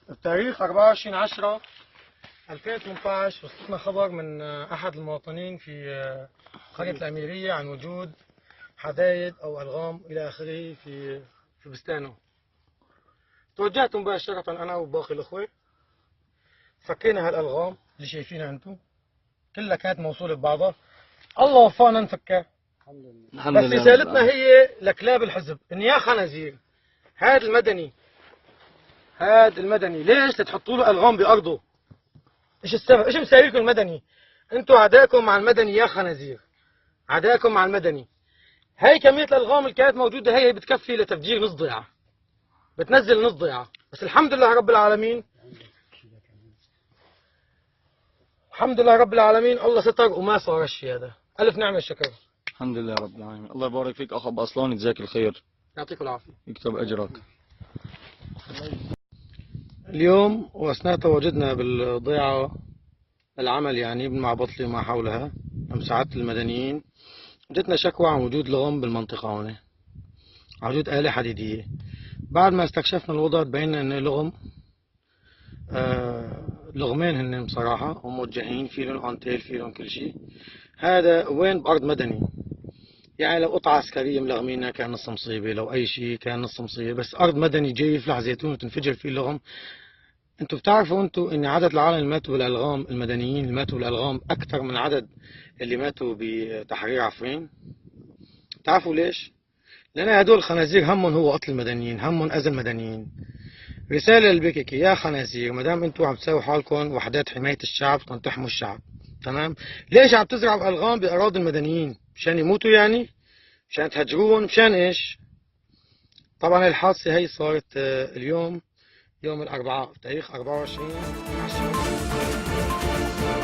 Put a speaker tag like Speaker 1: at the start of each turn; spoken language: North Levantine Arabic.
Speaker 1: بتاريخ 24/10/2018 وصلتنا خبر من أحد المواطنين في قرية الأميرية عن وجود حدايد أو ألغام إلى آخره في بستانه. توجهت مباشرة أنا وباقي الأخوة، فكينا هالألغام اللي شايفينها أنتم، كلها كانت موصولة ببعضها. الله وفقنا نفكها.
Speaker 2: الحمد
Speaker 1: بس
Speaker 2: لله.
Speaker 1: رسالتنا هي لكلاب الحزب إن يا خنازير، هذا المدني، هذا المدني ليش تحطوا له ألغام بأرضه؟ ايش السبب؟ ايش مساويكم المدني؟ انتوا عداكم مع المدني يا خنازير، عداكم مع المدني. هاي كمية الألغام اللي كانت موجودة هي بتكفي لتفجير نص ضيعة، بتنزل نص ضيعة. بس الحمد لله رب العالمين، الحمد لله رب العالمين، الله ستر وما صار الشيء هذا. ألف نعمة الشكر.
Speaker 2: الحمد لله رب العالمين. الله يبارك فيك أخ أبو أصلان، يجزاك الخير،
Speaker 1: يعطيكم العافية،
Speaker 2: يكتب أجرك.
Speaker 1: اليوم وأثناء تواجدنا بالضيعة العمل يعني مع بطلي وما حولها مساعدة المدنيين، جتنا شكوى عن وجود لغم بالمنطقة هون، عن وجود آلة حديدية. بعد ما استكشفنا الوضع تبين إن لغم، لغمين هن بصراحة وموجهين، في لهم أنتيل، في لهم كل شيء. هذا وين؟ بأرض مدني، يعني لو قطعة عسكرية ملغمينها كان نص مصيبة، لو أي شيء كان نص مصيبة، بس أرض مدني جاي يفلح زيتون وتنفجر فيه اللغم. انتوا بتعرفوا انتوا ان عدد العالم اللي ماتوا بالألغام، المدنيين اللي ماتوا بالألغام، أكثر من عدد اللي ماتوا بتحرير عفرين؟ بتعرفوا ليش؟ لأن هدول الخنازير همهم هو قتل المدنيين، همهم أذى المدنيين. رسالة للبيكيكي، يا خنازير، ما دام انتوا عم تساووا حالكم وحدات حماية الشعب، بدكم تحموا الشعب، تمام؟ ليش عم تزرعوا ألغام بأراضي المدنيين؟ مشان يموتوا يعني؟ مشان تهجروهم؟ مشان ايش؟ طبعا الحادثة هي صارت اليوم يوم الأربعاء تاريخ 24/10.